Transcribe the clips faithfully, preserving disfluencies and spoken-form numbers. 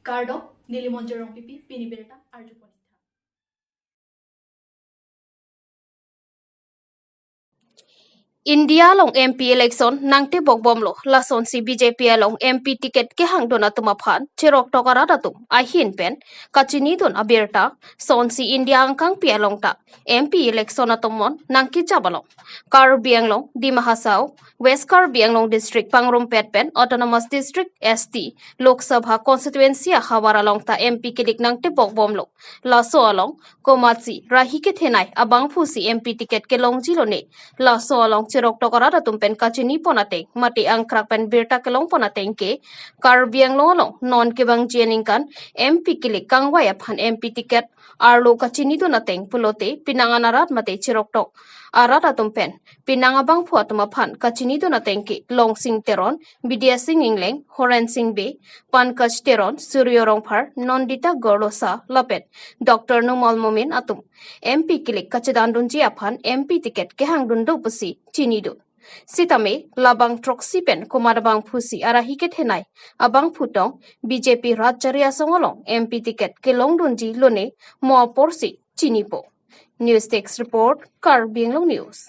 Kardom, neli Monjir Rongpipi, pini birta arjupon. India along M P election nangtebok bomlo, lasonsi B J P along M P ticket kehangdun atum aphan cheroktok arat atum ahin pen kachinidun abirta, sonsi India angkangpi along ta M P election atum mon nangkejap along Karbi Anglong, Dima Hasao, West Karbi Anglong District pangrumpet pen Autonomous District S T Lok Sabha Constituency ahavar along ta M P kilik nangtebok bomlo. Laso along komatsi ra hi kethenei abangphusi M P ticket kelongji lone. Laso along cheroktok arat atum pen kachinipon ateng mate angkrak pen birta kelongpon ateng ke, Karbi Anglong along non kevangji aningkan M P kilik kangvai aphan M P ticket arlo kachinidun ateng pulote penang an arat mate cheroktok arat atum pen penang abangphu atum aphan kachinidun ateng ke Longsing Teron, Bidya Sing Engleng, Horen Sing Bey, Pankaj Teron, Suryo Rongphar, Nandita Gorlosa lapen Doctor Numal Momin atum M P kilik kachedandunji aphan M P ticket kehangdun do pusi chinidun. Sitame labang throksi pen komat abangphusi ra hi kethenei abangphu tong B J P rat chari asong along M P ticket kelongdunji lone mo aporsi chinipo. News Desk Report, Karbi Anglong News.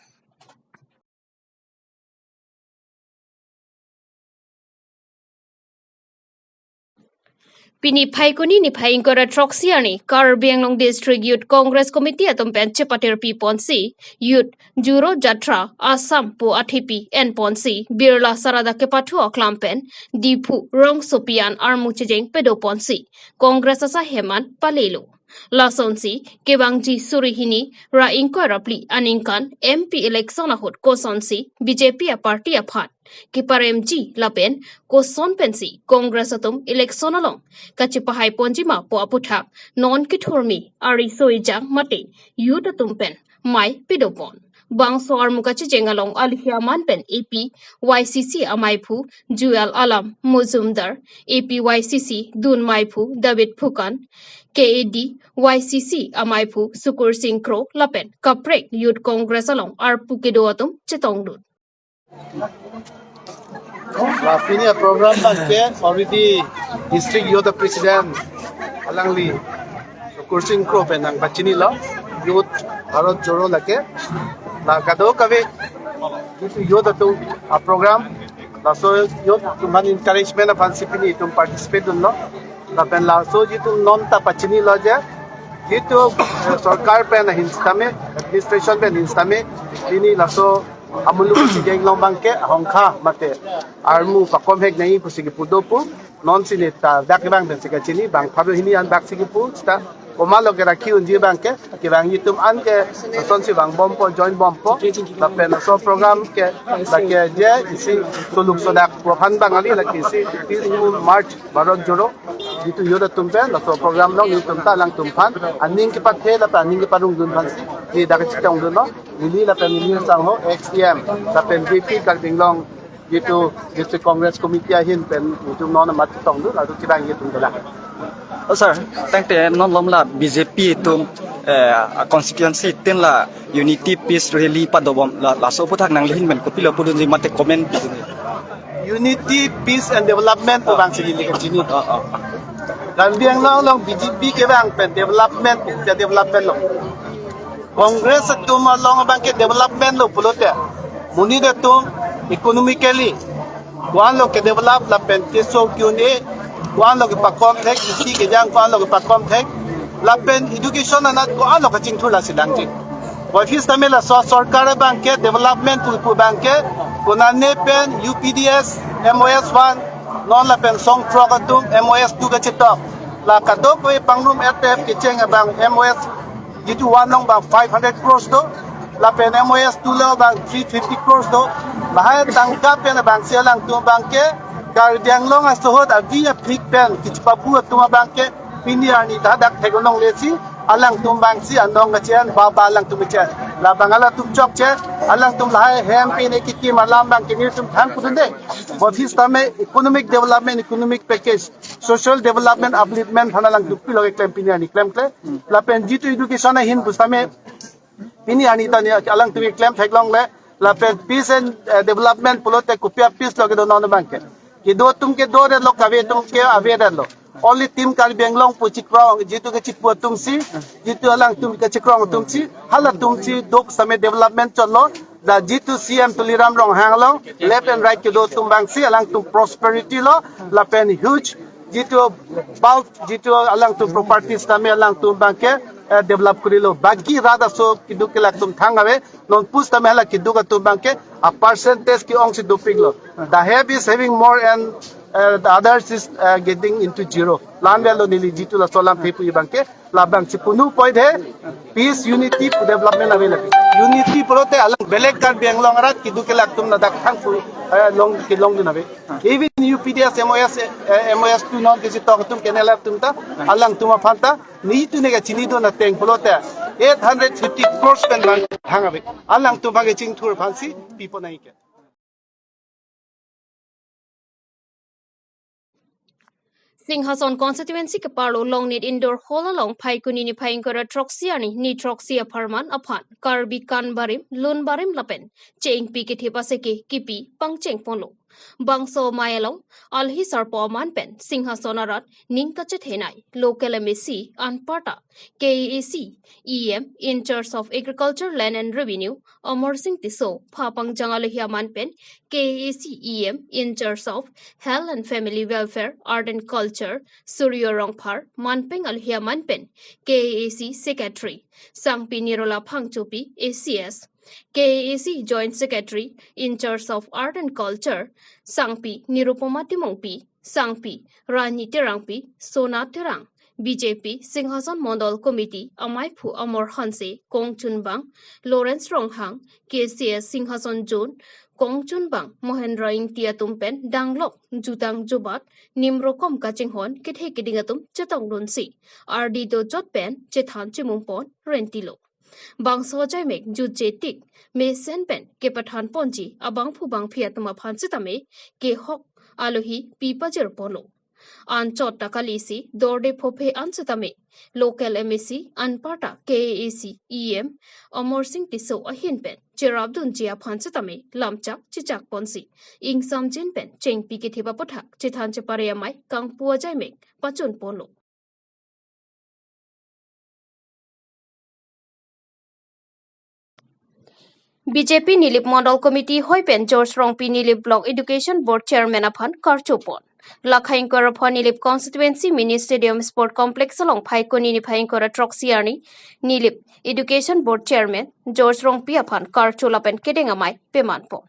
Pini Phaikuni niphai ingkoi ra throksi arni Karbi Anglong District Youth Congress Committee atum pen chepatirpi ponsi Youth Jodo Jatra Assam pu athepi en ponsi Birla Sarada kepathu aklam pen Diphu rongsopi an armu chejeng pedo ponsi Congress asahem an palelo. Lasonsi kevangji suri hini ra ingkoi ra phli aningkan M P election ahut kosonsi B J P aparty aphan keparemji lapen koson pensi Congress atum election along kachepahai ponji ma pu aputhak non kethurmi ariso ejang mate youth atum pen mei pedopon. Bangso armu kachejeng along alihi aman pen A P Y C C ameiphu Jewel Alam Mojumdar, A P Y C C dun meiphu David Phukan, K A D Y C C ameiphu Sukur Sing Kro lapen kaprek Youth Congress along arpu kedo atum chetongdun. La pini program abangke already District Youth President alangli Sukur Sing Kro pen nangpachinilo, Youth Bharat Jodo lake. La kadokave youth atum aprogram, laso youth atum aphan encouragement aphansi pini itum participate dunlo. Lapen laso jitu non ta pachinilo je, jitu, eh, sorkar pen ahin sitame, administration pen ahin sitame, pini laso amuluk si genglong abangke ahongkha mate armu pakomhek nangji pusi kipu do pu, nonsi neta dak kevang pensi kachini, bang pharo hini an baksi kipu, seta komatlo ke rakhi unji abangke, kevangji atum an ke lasonsi vangbompo, join bompo, lapen laso program ke, lake je isi suluk sodak pu aphan abang kali, lake isi peaceful march Bharat Jodo, jitu youth atum pen laso program along nelitum ta alangtum aphan aning kepathe lapen aning keparongdun aphansi neli dak chetongdunlo. Neli lapen neli sangho ex C M lapen V P Karbi Anglong jitu District Congress Committee ahin pen itum non amat chetongdun, lalu kevangji atum dolang. Oh, sir, tangte non malom la B J P atum, eh, constituency tin la unity peace rally padobom, la, laso aputhak nanglihin pen kopilo pudunji mate comment pidunji? Unity, peace and development pu abangsi neli kachini. Oh, oh. Karbi Anglong along B J P kevang pen development, ya development lo. Congress atum along abangke development lo pulote, monit atum economically ko-anlo kedevelop lapen keso ke-un-e, ko-anlo kepakom thek, isi kejang ko-anlo kepakom thek, lapen education anat ko-anlo kachingthur lasi dangji. Boi phis tame laso sorkar abangke development pu pu abangke, konane pen U P D S M O S one, non lapen song throk atum M O S two kachetok. La kadokave pangrum F T F kecheng abang M O S jitu one along abang five hundred crores do, lapen M O S two along abang three fifty crores do. Lahai tangka pen abangsi alangtum abangke Karbi Anglong asohot avi aphik pen kechepabu atum abangke pini arni ta dak thek-un longle si alangtum abangsi anong kache-en, ba ba alangtum kache-en. Labang halatum chokche, alangtum lahai hem pen ekikim alam abangke nelitum than pudunde. Boi phis tame economic development, economic package, social development, upliftment aphan alangtum pilo keklem pini arni klemkle. Lapen jitu education ahin pusitame pini arni ta neli alangtum keklem theklongle. Lapen peace and, eh, development pulote kopi a-peace lo kedo non abangke. Kedo atum kedodetlo, kave atum ke-avedetlo. only Team Karbi Anglong pu chikrong, jitu kechipu atumsi, jitu alangtum kechikrong atumsi, halatumsi duk same development chotlo, da jitu C M Tuliram Ronghang along, left and right kedo atum abangsi, alangtum prosperity lo, lapen huge, jitu bulk, jitu alangtum properties tame alangtum abangke, eh, develop kurilo. Baki rat aso keduk kelak atum thang ave, non pusitame hala keduk atum abangke, a percentage ke-ongsi dopiklo. The have is having more and, uh, the others is, uh, getting into zero. Lan velo neli jitu laso alam thepu abangke, labangsi punu point he, peace, unity, development ave lagi. Unity pulote alang belek Karbi Anglong arat keduk kelak atum ladak thang pu, eh, long, kelongdun ave. Even U P D S, M O S, eh, M O S two non kesi tok atum kenela atum ta, alangtum aphan ta, nitu neke chinidun ateng pulote, eight hundred fifty crores pen abang thang ave. Alangtum abangke chingthur aphansi, pipo nangke. Singhason constituency keparlo Longnit Indoor Hall along Phaikuni niphai ingkoi ra throksi arni ni throksi apharman aphan Karbi kan barim, lun barim lapen chengpi kethip aseke kipi pangcheng ponlo. Bangso amei along alhi sarpo aman pen Singhason arat ning kachethenei local M A C anparta K A A C E M in charge of Agriculture, Land and Revenue Amar Sing Tisso pha pangjang alohi aman pen K A A C E M in charge of Health and Family Welfare, Art and Culture Suryo Rongphar manpeng alohi aman pen K A A C Secretary Sangpi Nirola Phangchopi A C S, K A A C Joint Secretary in charge of Art and Culture Sangpi Nirupoma Timungpi, Sangpi Rani Terangpi, Sona Terang, B J P Singhason Mondol Committee amaiphu Amar Hanse, kongchunbang Lawrence Ronghang, K C S Singhason Zone kongchunbang Mohendra Ingti atum pen danglok jutang jubat nimrokom kachinghon kethe keding atum chetongdunsi ardi dojot pen chethan chimung pon rentilo. Bangso ajaimek jutje tik mesen pen kepathan ponji abangphu bangphi atum aphan sitame kehok alohi pi pajir ponlo. Anchot ta kalisi dorde phophe an sitame local M A C anparta K A A C E M Amar Sing Tisso ahin pen cherapdunji aphan sitame lamchak chichak ponsi ingsamjin pen chengpi kethip aputhak chethan chepare amei kangpu ajaimek pachun ponlo. B J P Nilip Mondol Committee hoi pen George Rongpi Nilip Block Education Board Chairman aphan karcho pon. Lakhai ingkoi ra pho Nilip Constituency Mini Stadium Sport Complex along Phaikuni niphai ingkoi ra throksi arni Nilip Education Board Chairman George Rongpi aphan karcho lapen kedeng amei peman pon.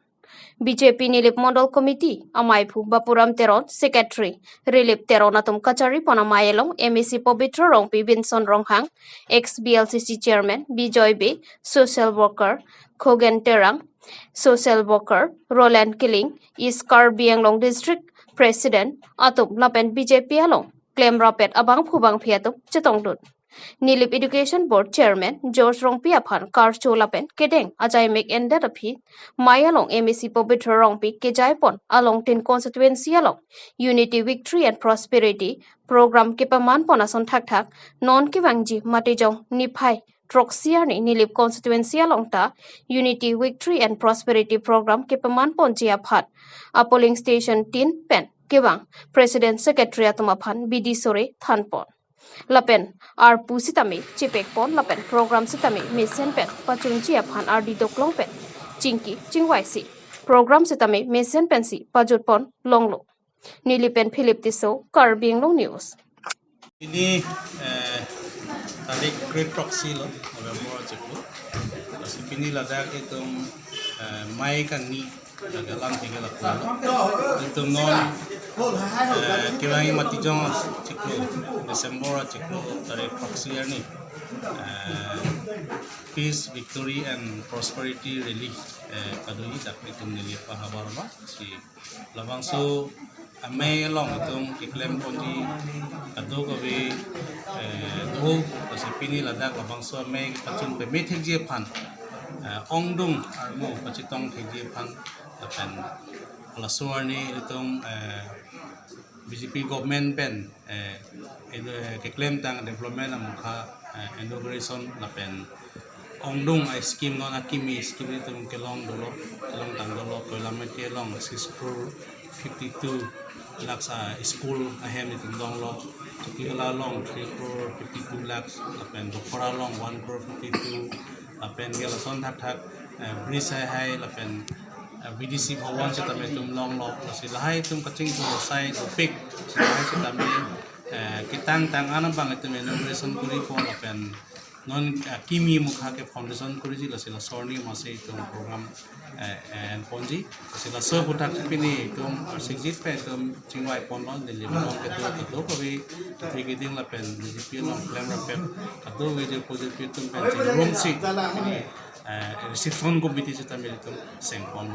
B J P Nilip Mondol Committee amaiphu Bapuram Teron, Secretary Rilip Teron atum kachari pon amei along M A C Pobitro Rongpi, Benson Ronghang, ex B L C C Chairman Bijoy Bey, social worker Khogen Terang, social worker Roland Killing, East Karbi Anglong District President atum lapen B J P along klemrapet abangphu bangphi atum chetongdun. Nilip Education Board Chairman George Rongpi aphan karcho lapen kedeng ajaimek endet aphi amei along M A C Pobitro Rongpi kejai pon along tin constituency along Unity, Victory and Prosperity Program kepaman pon ason thakthak non kevangji Matijong niphai throksi arni Nilip constituency along ta Unity, Victory and Prosperity Program kepaman ponji aphan a polling station tin pen kevang President Secretary atum aphan bidi sore than pon. Lapen arpu sitame chepek pon lapen program sitame mesen pen pachunji aphan ardi doklong pen chingki chingvaisi program sitame mesen pensi pajut pon longlo. Nilip pen Philip Tisso, Karbi Anglong News. Pini, eh, tarik kre throksi lo, November achiklo. Lasi pini ladak itum, eh, mei kangni ladak alam tinggal aku lo. Itum non, eh, kevangji Matijong achiklo, December achiklo, tarik throksi arni, eh, Peace, Victory and Prosperity Rally, eh, padoji dak itum Nilip ahavar ma si labangso amei along itum keklem ponji kadokave, eh, do, lasi pini ladak labangso amei pachun pame thekji aphan, eh, ongdung armu pachetong thekji aphan lapen laso arni itum, eh, B J P government pen, eh, ino, eh, keklemtang development amukha, eh, inauguration lapen ongdung a scheme non akimi scheme itum kelong dolo, kelongtang dolo, Koilamati along six crore fifty two lakhs a school ahem itum donglo, Tikala along three crore fifty-two lakhs, lapen Dophora along one crore fifty-two, lapen ke lason thakthak, eh, bridge hai hai, lapen, eh, V D C Bhawan sitame itum longlo, lasi lahai itum kachingthur sai dopik, lasi lahai sitame, eh, ketang tang anam abang itum inauguration koripo, lapen non, eh, kimi mukha ke foundation koriji, lasi laso arni masi itum program, eh, eh, ponji, lasi laso aphuthak pini itum, eh, sikjit pen itum chingvai ponlo, Delhi along kedo kedo kave, thik iding lapen B J P along klem rapet, kedo kave jirpo jirpi atum pen chingrumsi pini, eh, reception committee sitame itum seng pon.